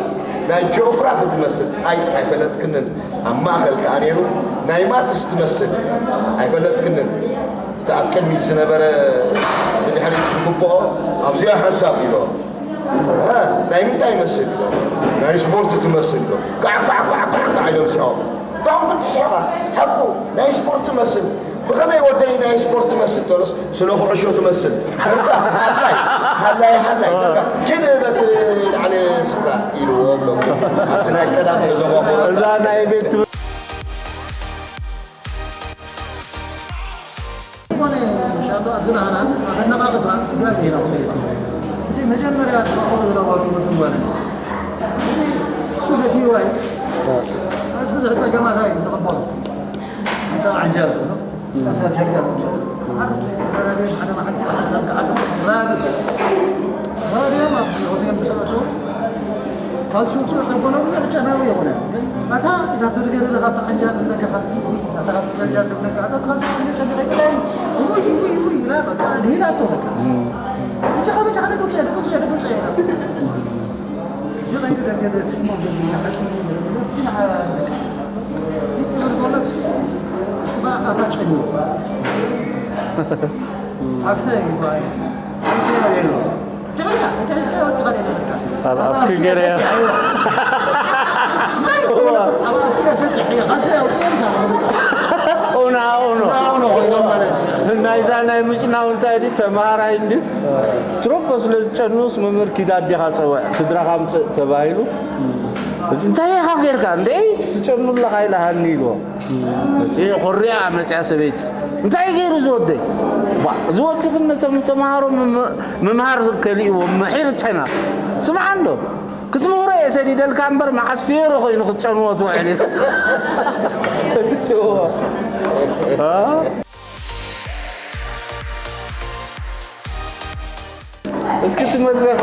ናይ ጂኦግራፊ ትመስል ኣይ ኣይፈለጥክንን ኣብ ማእኸል ከዓ ነይሩ ናይ ማትስ ትመስል ኣይፈለጥክንን እቲ ኣብ ቅድሚት ዝነበረ ብድሕሪት ዝግብኦ ኣብዚኣ ሓንሳብ ኢሎ ናይ ምንታይ ይመስል ኢሎ ናይ ስፖርት ትመስል ኢሎ ካዕ ካዕ ካዕ ካዕ ካዕ ኢሎም ስሖ እታኹም ክትስሕኻ ሓቁ ናይ ስፖርት ትመስል ብኸመይ ወደይ ናይ ስፖርት ትመስል ተሎስ ስለ ኩዕሾ ትመስል ደርጋፍ ሃላይ ሃላይ ሃላይ ደርጋፍ ኪድ በቲ ላዕሊ ስፍራ ኢልዎ ብለኩም ኣብቲ ናይ ቀዳም ተዘጓጎ እዛ ናይ ቤት ዝኾነ ሻቶ ኣብ ዝባህና ኣነቓቕፋ ጋዝ ኢና ክመልስ እዚ መጀመርያ ተቐሩ ዝነበሩ ወድን ጓልን እዚ እሱ ፈትይዋ እዩ ኣስ ብዙሕ ፀገማት እዩ ዝቕበሉ ሓሳብ ዓንጃል ዘሎ ሓሳብ ሸጋት ኣሎ ዓር ተራራቢዮም ሓደ መዓልቲ ሓሳብ ክዓዱ ራድዮ፣ ራድዮ ማለት ሆቴል ምስ ኣተዉ፣ ካልሲ ውፅእ ተበሎም ዕጨናዊ የኾነ። ኣታ ናቱ ድገደለ ካብቲ ዓንጃል ንለካ ካብቲ፣ ኣታ ካብቲ ዓንጃል ንለካ፣ ኣታ ካልሲ ዓንጃል ጨንቀ ይጥላይ፣ ውይ፣ ውይ፣ ውይ፣ ኢላ በቃ ድሂላቶ በቃ። ብጫ፣ ብጫ፣ ደቁ፣ ደቁ፣ ደቁ፣ ደቁ፣ ደቁ። ይኸይዱ ደገ ትሕሞ ገቢና ሓፂን ገለ ግን ዓራ ይትብር ከሎ ኣፋጨኒ። ኣብተ ይባይ ኣንሰያ የሎ። ድሕሪያ እንተ ሒዝካ ወፂኻ ደለ በቃ። ኣብ ኣፍኪ ገለ እያ። ኣብ ኣፍኪ ሰጥሕ እያ። ካልሲ ኣውፅኦም ሳኻ በቃ። ኡና፣ ኡኖ። ኡና፣ ኡኖ ኮይኖም ማለት እዩ። ናይዛ ናይ ምጭናው እንታይ ድዩ? ተምሃራይ እንድዩ? ትሮፖ ስለ ዝጨኑስ መምህር ኪዳ ኣዴኻ ጸውዕ፣ ስድራኻ ምጽእ ተባሂሉ። እዚ እንታይ ኢኻ ጌርካ? እንዴ ትጨኑ ኣለኻ ኢላሃኒ ኢልዎ። መጽእ ኮሪያ መጽያ ሰበይቲ። እንታይ ገይሩ ዝወደይ? ዋ፣ ዝወዲ ግን ነቶም ተምሃሮ ምም-፣ ምምሃር ከሊእዎ ምሒር ቻይና። ስምዓ እንዶ፣ ክትምህሮ እየ ሰዲደልካ እምበር መዓስ ፊየሮ ኮይኑ ክትጨንዎ ትውዕል ኢሉ። አ? እስኪ እቲ መድረኽ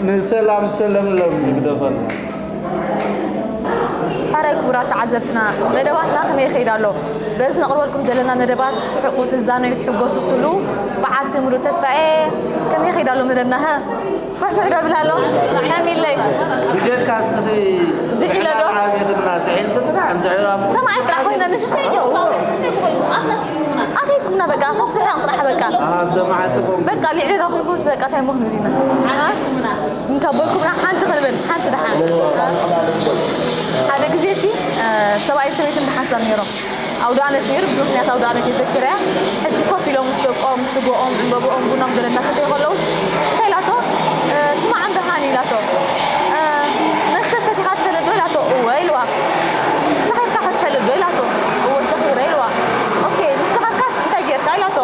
ንሰላም ሰለምለም ይግደፈልና። ሓራይ ክቡራት ተዓዘብትና፣ መደባትና ከመይ ይኸይድ ኣሎ? በዚ ነቕርበልኩም ዘለና መደባት ትስሕቁ፣ ትዛነዩ፣ ትሕጎሱ ክትህልዉ በዓል ትምሉ ተስፋ እየ። ከመይ ይኸይድ ኣሎ መደብና? ሀ? ፍሕፍሕ ዶ ብላ ኣሎ? ሓሚለይ። ብጀካ እስኺ ዝሒለ ዶ? ዝሕላል ዓቢኽና፣ ዝሒልኪ ጥራሕ፣ እንድሕር ኣብ ሰማይ ጥራሕ ኮይና ንእሽተይ ኣትሒዝኩምና በቃ፣ ክትስሕቕ ጥራሕ በቃ። አ፣ ሰማዕቲ ኮንኩ። በቃ፣ ሊዕሊ ረኺብኩምስ በቃ፣ እንታይ ሞ ክንብል ኢና? አ? እንካ ቦይኩምና ሓንቲ ክንብል፣ ሓንቲ ደሓን። ሓደ ግዜ ሲ፣ እ፣ ሰብኣይን ሰበይትን ብሓንሳብ ነይሮም። ኣውደ ኣመት ነይሩ፣ ብምኽንያት ኣውደ ኣመት እየ ዘኪረያ። ሕጂ ኮፍ ኢሎም ምስ ደቆም፣ ስጎኦም፣ ዕምበብኦም፣ ቡኖም ገለ እናሰተዩ ከለውስ፣ እንታይ ኢላቶ? እ፣ ስማዕ እንዶ ሃኒ ኢላቶ። እ፣ መስተ ሰቲኻ ትፈልጥ ዶ? ኢላቶ። እወ ኢልዋ። ሰኺርካ ከ ትፈልጥ ዶ? ኢላቶ። እወ ሰኺረ ኢልዋ። ኦኬ፣ ምስ ሰኸርካስ እንታይ ጌርካ? ኢላቶ።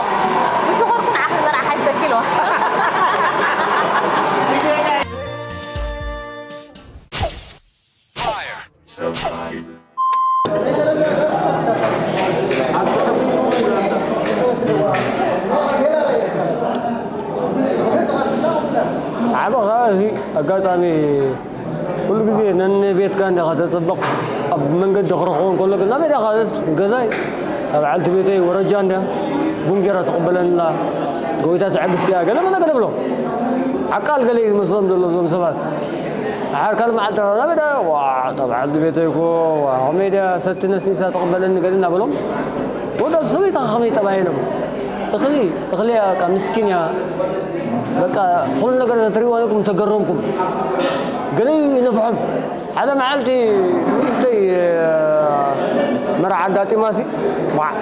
ምስ ሰኸርኩ ንዓኺ ንመርዓ ሓቲተኪ ኢልዋ። ዓበኻ እዚ ኣጋጣሚ ኩሉ ግዜ ነንቤትካ እንዲኻ ተጸበቕ። ኣብ መንገዲ ክረኽቦ እንከሎ ግን ናበይ ዲኻ? ገዛይ። እታ በዓልቲ ቤተይ ወረጃ እንድያ ቡን ጌራ ትቕበለና። ጎይታ ትዕግስቲ እያ። ገለ መለ ገለ ብሎ። ዓቃል ገለ እዩ ዝመስሎም ዘሎ እዞም ሰባት። ድሓር ካልእ መዓልቲ ናበይ ዳ? ዋ፣ እታ በዓልቲ ቤተይ እኮ፣ ዋ፣ ከመይ ድያ ሰቲ ነስኒሳ ትቕበለኒ ገለ እናበሎም። ወዲ ሰበይትኻ ከመይ ጠባይ ኢሎም። እኽሊ፣ እኽሊ እያ በቃ፣ ምስኪን እያ። በቃ፣ ኩሉ ነገር ተትሪእዎ ነይርኩም፣ ተገረምኩም። ገለ ይነፍሖም። ሓደ መዓልቲ ንእሽተይ፣ እ፣ መርዓ ኣጋጢማሲ፣ ዋዕ፣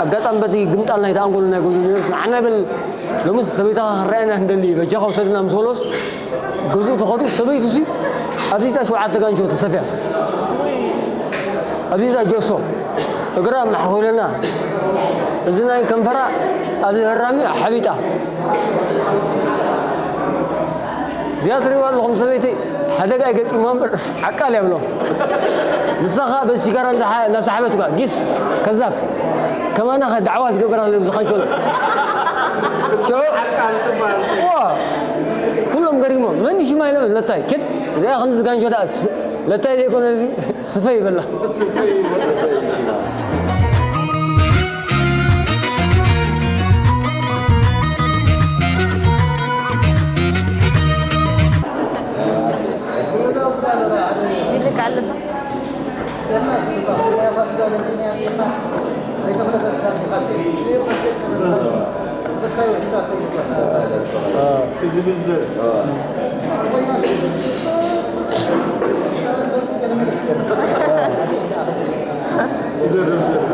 ኣጋጣሚ በቲ ግምጣል ናይቲ ኣንጎል ናይ ጎጆ ነይሩስ፣ ንዓና ይበል፣ ሎምስ ሰበይትኻ ክንረኣየና ንደሊ፣ በጃኻ ውሰድና ምስ በሎስ፣ ገዝኡ ተኸዱ፣ ሰበይቱሲ ኣብዚታ ሸውዓተ ጋንሾ ተሰፍያ። ኣብዚታ ጆሶ፣ እግራ ማሕኾለና፣ እዚ ናይ ከንፈራ ኣብዚ ህራሚ ሓቢጣ። እዚኣ ትሪእዋ ኣለኹም ሰበይቲ፣ ሓደጋ ኣይገጢሞ እምበር ዓቃል እያ ብሎ። ንሳ ኸኣ በዚ ሲጋራ እንዳሓ-፣ እንዳሰሓበት እኳ፣ ጊስ፣ ከዛብ፣ ከማና ኸ ዳዕዋ ዝገብር ኣሎ ዝኻንሸሎ። ሽዑ፣ ዓቃል ትበሃል። ዋ፣ ኩሎም ገሪሞም። መን እዩ ሽማ ኢሎም፣ ለታይ፣ ኪድ፣ እዚኣ ከምዚ ጋንሾ ደኣ ስ-፣ ለታይ ዘይኮነ እዚ ስፈ ይበላ። ይልክ ኣለና። እቲ ዝብዘዝ። ዝደርብ ዘሎ።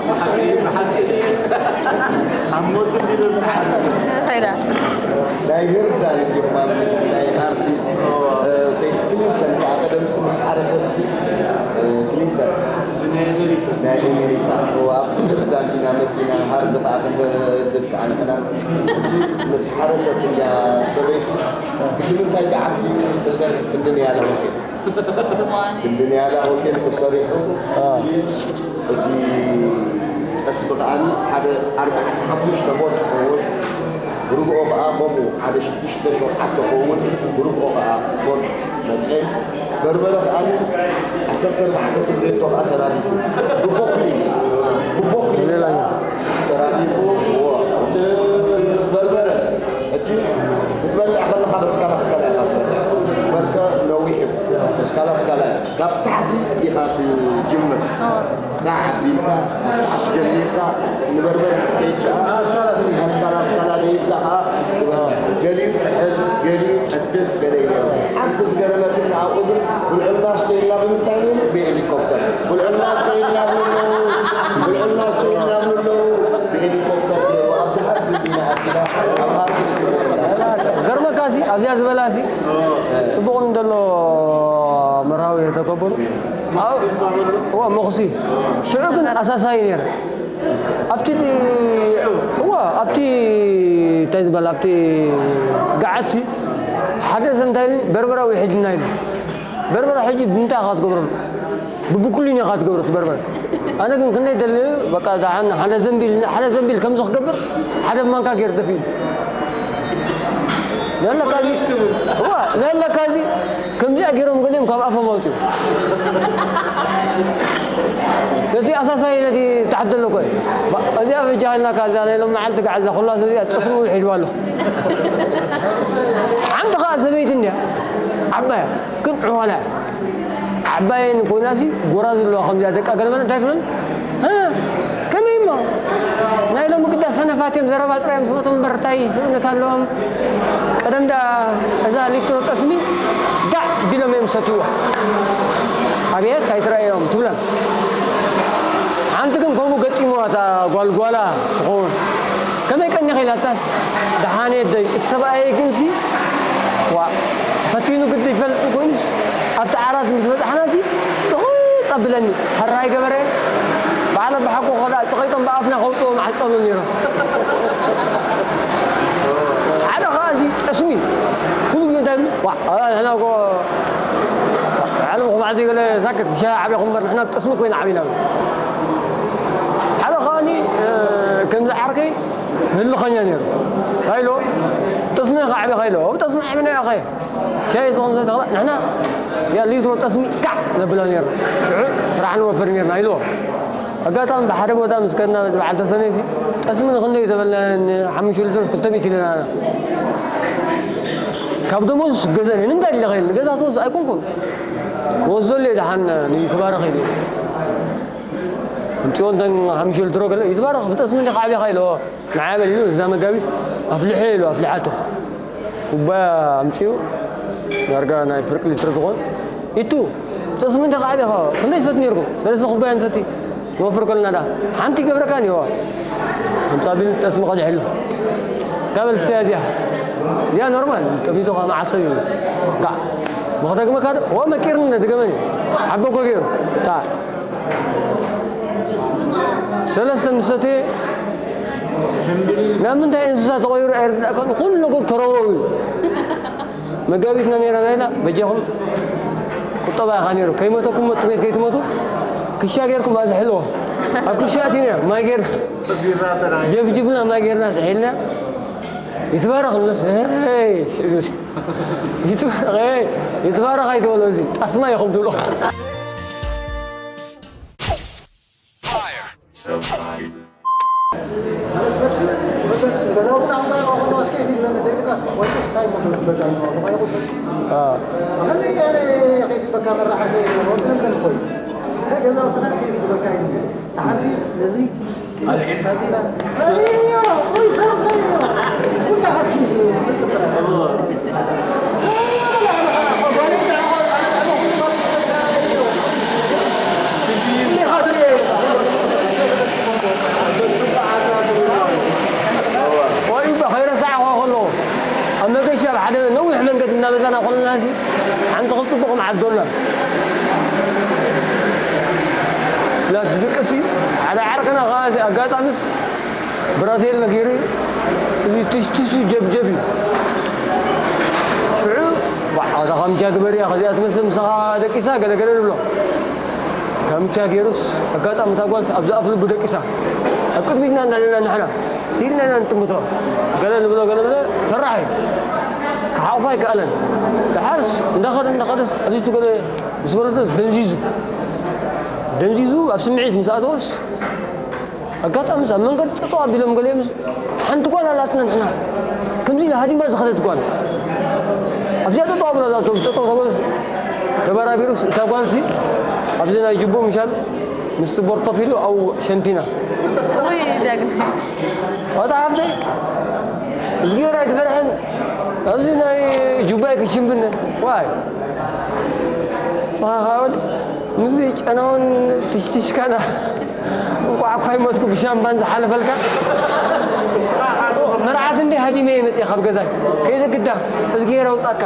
ብሓቂ፣ ብሓቂ። ኣብ ሞት እንዲበጽሕ። ኸይዳ። ናይ ህርዳን እንዲኹም ኣብቲ ናይ ሃርዲ፣ እ፣ ሰይቲ ክሊንተን ከኣ ቀደምሲ ምስ ሓረሰትሲ፣ እ፣ ክሊንተን። እዚ ናይ ኣሜሪካ። ናይ ኣሜሪካ። እዎ፣ ኣብቲ ህርዳን ዲና መጺና፣ ሃርዲ ከኣ ክንህድድ ከኣ ንሕና። ሕጂ ምስ ሓረሰት እንድያ ሰበይቱ። ክንዲ ምንታይ ገዓት ድዩ ተሰሪሑ? ክንዲ ንያላ ሆቴል፣ ክንዲ ንያላ ሆቴል ተሰሪሑ። ሕጂ እቲ ጠስሚ ከኣ ሓደ ኣርባዕተ ሓሙሽተ ቦጥ ክኸውን፣ ብርግኦ ከኣ ከምኡ ሓደ ሽዱሽተ ሸውዓተ ክኸውን፣ ብርግኦ ከኣ ቦጥ መጸ። በርበረ ከኣ ዓሰርተ ኣርባዕተ ትብሌቶ ከኣ ተራጊፉ። ብቦክሊ፣ ብቦክሊ ሌላኛ። ተራጊፉ። እዎ፣ እቲ በርበረ ሕጂ ክትበልዕ ከለኻ በስካላ ስካላ ኢኻ ትበልዕ። መርከ ነዊሕ እዩ። በስካላ ስካላ እዩ። ካብ ታሕቲ ኢኻ ትጅምር። ጣዕ ኣቢልካ፣ ካብ ታሕቲ ጀሚርካ፣ ንበርበረ ከይድካ፣ ኣስካላ ኣስካላ ደይብካ ኸዓ ትበልዕ። ገሊኡ ጥሕል፣ ገሊኡ ጸድፍ፣ ገለ ይበል። ሓንቲ ዝገረመትኒ ኣብኡ ግን፣ ብልዑልና ስተይልና ብምንታይ ነይሩ? ብሄሊኮፕተር። ብልዑልና ስተይልና ብሉ ኣለዉ፣ ብልዑልና ስተይልና ብሉ ኣለዉ፣ ብሄሊኮፕተር ነይሩ። ኣብ ድሓር ግቢና ኣቲና፣ ኣብ ሃርድ ግቢ ነይሩ። ገርመካ ሲ፣ ኣብዚኣ ዝበላ ሲ፣ ጽቡቕ እንደሎ መርሃዊ ተከበሩ። ኣብ-፣ እዋ፣ መኹሲ። ሽዑ ግን ኣሳሳይ ነይረ። ኣብቲ ድ-፣ እዋ፣ ኣብቲ እንታይ ዝበሃል፣ ኣብቲ ገዓትሲ ሓደ ሰብ እንታይ ኢሉኒ፣ በርበራ ውሒድና ኢሉ። በርበራ ሕጂ ብምንታይ ኢኻ ትገብረሉ? ብብኩሊን ኢኻ ትገብሮ እቲ በርበራ። ኣነ ግን ክንደይ ደልዩ፣ በቃ፣ ደሓን ሓደ ዘንቢል፣ ሓደ ዘንቢል ከምዚ ክገብር፣ ሓደ ማንካ ገይሩ ደፊኡ። ዘለካ እዚ፣ እዋ፣ ዘለካ እዚ፣ ከምዚኣ ገይሮም ገሊኦም ካብ ኣፎም ኣውፅኡ። ነቲ ኣሳሳይ ነቲ ታሕቲ ዘሎ እኮ እዩ። ባ-፣ እዚኣ በጃ ኢልና እካ እዛ ናይ ሎሚ መዓልቲ ከዓ እዛ ኩላ ሰብ እዚኣ ጠስሙ ሒዝዋ ኣሎ። ሓንቲ ከዓ ሰበይቲ እንድያ፣ ዓባያ፣ ግን ዕዋላ እያ። ዓባየን ኮይናሲ ጎራዙ ኣለዋ ከምዚኣ ደቃ ገለመለ እንታይ ትብለን? እ፣ ከመይ እሞ? ናይ ሎሚ ግዳ ሰነፋት እዮም፣ ዘረባ ጥራይ እዮም ዝፈትዉ እምበር እንታይ ስእነት ኣለዎም? ቀደም ደኣ እዛ ሊትሮ ጠስሚ ዳዕ ቢሎም እዮም ዝሰትይዋ። ኣብየት ኣይትረኣዮም ትብለን። ሓንቲ ግን ከምኡ ገጢምዋ እታ ጓል ጓላ ትኸውን። ከመይ ቀኒኺ ኢላታስ፣ ደሓን እየ ኣደይ፣ እቲ ሰብኣየይ ግንሲ፣ ዋእ፣ ፈቲኑ ግዲ ይፈልጥ ኮይኑስ፣ ኣብቲ ዓራት ምስ በጻሕናሲ፣ ጽቕጥ ኣቢለኒ፣ ሕራይ ገበረ፣ በዓል ኣባሓጎ ከኣ ጸቒጦም ብኣፍና ከውጽእዎ መዓልጠሉ ነይሮም። ሓደ ከኣ እዚ ጠስሚ፣ ኩሉ ግዜ እንታይ ይብሉ? ዋእ፣ ንሕና እኮ፣ ዓለም እኮ መዓዝ ገለ ሳክት፣ ብሻሂ ዓቢኹም እምበር፣ ንሕና ብጠስሚ ኮይና ዓቢና። ሓደ ከኣኒ፣ እ፣ ከምዚ ዓርከይ፣ ህልኸኛ ነይሩ። ሃይሎ፣ ጠስሚ ኢኻ ዓቢኻ ኢሎ። ኣብ ጠስሚ ዓቢና ኢኻ። ሻሂ ስኹም ዘይተኽላ፣ ንሕና ያ ሊትሮ ጠስሚ ካዕ ነብላ ነይሩ። ሽዑ ስራሕ ንወፍር ነይርና ኢልዎ። ኣጋጣሚ ብሓደ ቦታ ምስ ከድና በዚ በዓል ተሰነይሲ፣ ጠስሚ ንኽንደይ ተበልና፣ ንሓሙሽተ ሊትሮስ ክልተ ሚእቲ ኢለና። ካብ ደሞዝ ገዘ፣ ንምንታይ ኢለ ኸይል፣ ንገዛ ትወስድ ኣይኮንኩን። ክወስደሉ እየ ደሓን ንይትባረኽ ኢሉ። ኣምፅኦ እንተን ሓሙሽተ ሊትሮ ገለ፣ ይትባረኽ፣ ብጠስሚ እንዲኻ ዓቢኻ ኢልዎ። ንዓይ በል ኢሉ፣ እዛ መጋቢት ኣፍልሐ ኢሉ ኣፍሊሓቶ። ኩባያ ኣምጺኡ፣ ዳርጋ ናይ ፍርቂ ሊትሮ ዝኾን፣ ኢቱ፣ ጠስሚ እንዲኻ ዓቢኻ፣ ክንደይ ሰት ነይርኩም? ሰለስተ ኩባያ ንሰቲ፣ ንወፍር ከለና ደኣ፣ ሓንቲ ይገብረካ እኒዋ። ኣምጻ ቢል ጠስሚ ቀዲሕ ኣሎ። እታ በል ስተያ እዚኣ። እዚኣ ኖርማል፣ ጠሚቱ ከኣ መዓሰብ እዩ። ጋዕ። መኽደግመካ ዶ? ኦ፣ መቂርኒ፣ ድገመኒ። ዓቦ እኮ ገይሩ። ታ። ሰለስተ ምስ ሰትየ፣ ናብ ምንታይ እንስሳ ተቐይሩ ኣይርዳእካን፣ ኩሉ ነገር ተረውረው እዩ። መጋቢትና ነይራ ናይላ፣ በጃኹም ቁጠባ ኢኻ ነይሩ። ከይሞተኩም ጥሜት ከይትሞቱ፣ ክሻ ጌርኩም ኣብዝሕልዎ። ኣብ ክሻ ኣቲና፣ ማይ ጌርና፣ ጀፍጅፍና፣ ማይ ጌርና፣ ስሒልና፣ ይትባረኽ ንስ፣ ሄይ፣ ይብል። ይትባረኽ፣ ሄይ፣ ይትባረኽ ኣይትበሎ፣ እዚ ጣስማ ኢኹም ትብሎ። ወይ እባ ከይረሳዕኹ ከለኹ፣ ኣብ መገሻ ኣብ ሓደ ነዊሕ መንገዲ እናበዛና ከለና፣ እዚ ሓንቲ ክልተ ጽቡቕ መዓት ዶላር። ላ ትድቅሲ፣ ሓደ ዓርከና ከኣ እዚ ኣጋጣሚስ ብራቴል ነጊሩ፣ እዚ ትሽትሹ ጀብጀብ እዩ። ካምቻ ግበርያ ከዚኣ ትመስል ምሳኻ ደቂሳ ገለገለ ንብሎ። ካምቻ ገይሩስ ኣጋጣሚ እታ ጓልስ ኣብ ዝኣፍ ልቡ ደቂሳ። ኣብ ቅድሚትና እንዳለና ንሕና ሲድና ኢና ንጥምቶ። ገለ ንብሎ ገለ ንብሎ ፈራሕ እዩ። ክሓቑፋ ኣይከኣለን። ደሓርስ እንዳኸደ እንዳኸደስ ኣብዚቱ ገለ ምስ ወረደስ ደንዚዙ። ደንዚዙ ኣብ ስምዒት ምስ ኣተወስ ኣጋጣሚ ኣብ መንገዲ ጠጠው ኣቢሎም ገሊኦም ሓንቲ ጓል ኣላትና ንሕና ከምዚ ኢላ ሃዲማ ዝኸደት ጓል ኣብዚኣ ጠጠው ኣብላ ዛቶም ጠጠው ተበለስ ተበራቢሩስ እታ ጓልሲ ኣብዚ ናይ ጅቡ ምሻል ምስቲ ቦርቶፊሉ ኣብኡ ሸንቲና። ውይ ጀግና። ኣታ ሓብተይ እዝጊዮር ኣይትፈርሕን ኣብዚ ናይ ጁባይ ክሽምብነ ዋይ ስኻ ካወል ምዚ ጨናውን ትሽትሽካና እንቋዕ እኳ ይሞትኩ ብሻምባን ዝሓለፈልካ መርዓት እንዲ ሃዲመ እየ መፅእ ካብ ገዛይ ከይደ ግዳ እዝጊሄር ኣውፃካ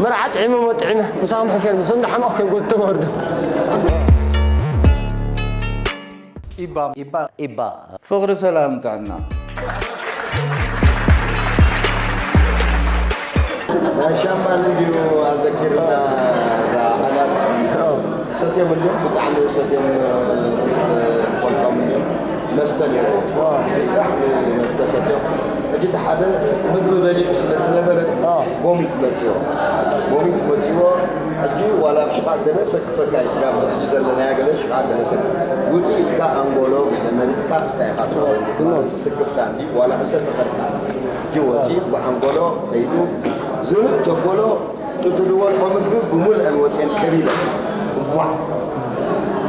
መርዓ ጥዒመ ሞ ጥዒመ ምሳኹም ሕሸ ምሶም ዝሓመቕ ከይጎትቶም ኣወርዶ ኢባ ኢባ ኢባ ፍቕሪ ሰላም ጥዕና ናይ ሻምፓን እንዲዩ ኣዘኪርና እዛ ዓጋር ሰትዮም እንዲዮም ብጣዕሚ ሰትዮም ንፈልጦም እንዲዮም መስተ ነይሩ ብጣዕሚ መስተ ሰትዮም ሕጂ እቲ ሓደ ምግቢ በሊዑ ስለ ዝነበረ ቦሚት መፅዎ ቦሚት መፅዎ ሕጂ ዋላ ኣብ ሽቓ ገለ ሰክፈካ እዩ ስጋብ እዚ ሕጂ ዘለናዮ ገለ ሽቓ ገለ ሰክ ውፅእ ኢልካ ኣንጎሎ ገለ መሪፅካ ክስታይ ኢኻ ትኸውን ስክፍታ እንዲ ዋላ እንተሰኸርካ ሕጂ ወፂኡ ብኣንጎሎ ከይዱ ዝርእ ተጎሎ እቲ ዝበልዖ ምግቢ ብምልአን ወፅየን ከቢበን እዋዕ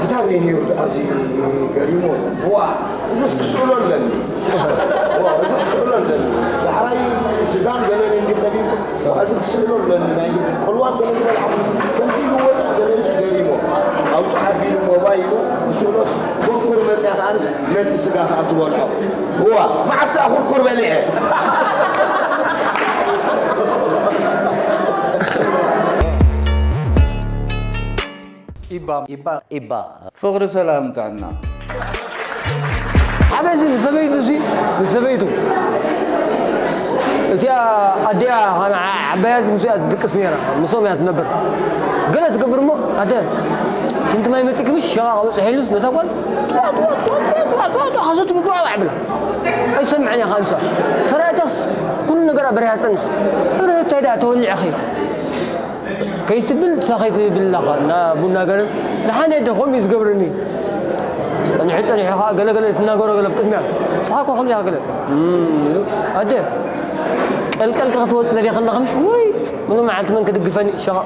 እንታይ በይኑ ይርድኣ እዚ ገሪሞ ዋ እዚስ ክስእሎ ኣለኒ ዋ እዚ ክስእሎ ኣለኒ ዳሕራይ ስጋን ገለን እንዲ ከቢቡ ዋ እዚ ክስእሎ ኣለኒ ናይ ቅልዋን ገለ ዝበልዓ ከምዚ ኢሉ ወፁ ገለንስ ገሪሞ ኣውፅእ ኣቢሉ ሞባይሉ ክስእሎስ ኩርኩር መፅያ ከኣንስ ነቲ ስጋ ከዓ ትበልዖ እዋ መዓስ ደኣ ኩርኩር በሊዐ ኢባ ኢባ ኢባ ፍቕሪ ሰላም ጥዕና ዓበዚ ንሰበይቱ ሲ ንሰበይቱ እቲኣ ኣዲኣ ዓባያ ምስ እያ ትድቅስ ነራ ምስኦም እያ ትነብር ገለ ትገብር እሞ ኣደ ሽንቲ ማይ መፂክምሽ ሸቓ ክበፅሕ ኢሉስ ነታ ጓል ሓሶት ምግባዕ ብላ ኣይሰምዕን እያ ካልሳ ተራእታስ ኩሉ ነገራ በሪሃ ፀንሕ እንታይ ደኣ ተወሊዕኺ ከይትብል ንሳ ከይትብል ኢላኻ እና ቡና ገረብ ደሓን የደ ከምኡ እዩ ዝገብረኒ ጸኒሑ ጸኒሑ ኸዓ ገለ ገለ ትናገሮ ገለ ኣብ ቅድሚያ ንስኻ እኮ ከምዚኣ ገለ እም ኢሉ ኣደ ቀልቀልካ ክትወጽእ ደሊኻ ኣለኻ ምሽ ወይ ምኑ መዓልቲ መን ክድግፈኒ ሸኻ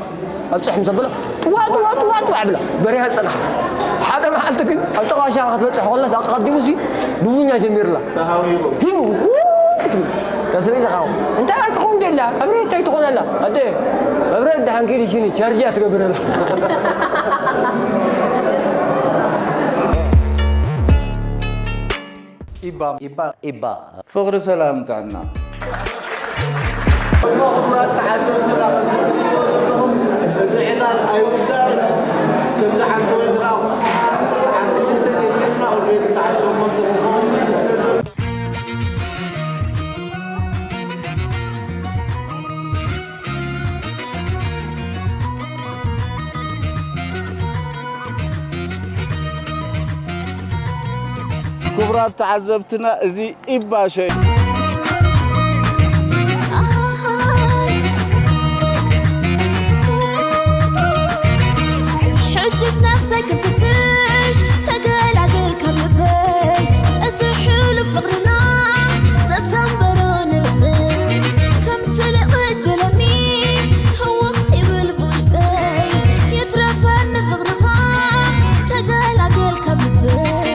ኣብፅሕ ምስ ኣብላ ጥዋ ጥዋ ጥዋ ጥዋ ብላ በሪሃ ጸንሓ ሓደ መዓልቲ ግን ኣብ ጥቓ ሸኻ ክትበፅሕ ከላስ ኣቐዲሙሲ ብቡኛ ጀሚርላ ተሃዊሩ ሂቡ ትብል እታ ሰበይቲ ከዓ እንታይ ኣርትኾም ደላ ኣብረ እንታይ ትኾን ኣላ ኣደ ኣብረ ደሓን ኪዲ ሽኒ ቻርጅ እያ ትገብር ኣላ ኢባ ኢባ ኢባ ፍቕሪ ሰላም ጥዕና እሞ ክቡራት ተዓዘብትና ከምዚ ትርእይዎ ዘለኹም እዚ ዕላል ኣይውዳእን ከምዚ ሓንቲ ወይ ድራኹ ሰዓት ክልተ ጀሚርና ወደ ሰዓት ሸሞንተ ክኸውን ምስ ነዘ ክቡራት ተዓዘብትና እዚ ኢባሸ ሕጅስ ነብሰይ ክፍትሽ ተገላገል ካብ ልበይ እቲ ሕሉፍ ፍቕርና ዘሰንበሮ ንልበይ ከም ስሊ ቐጀለኒ ህውኽ ይብል ብውሽጠይ ይትረፈኒ ፍቕርኻ ተገላገል ካብ ልበይ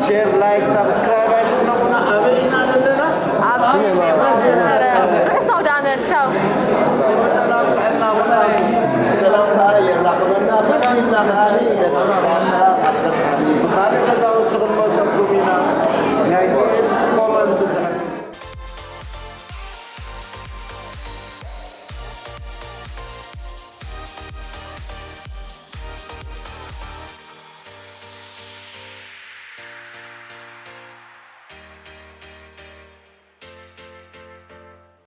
ሼር፣ ላይክ፣ ሳብስክራይብ ኣይትሕለፉና። ኣበይ ኢና ዘለና? ኣብ ሲኔማ ርሑስ ኣውደ ዓመት። ቻው። ሰላም ጥዕና። ሰላምታ የራኽበና። ፈቲና ከዓኒ ነቲ ክሳብና ኣብ ቀጻሊ ካልእ ገዛ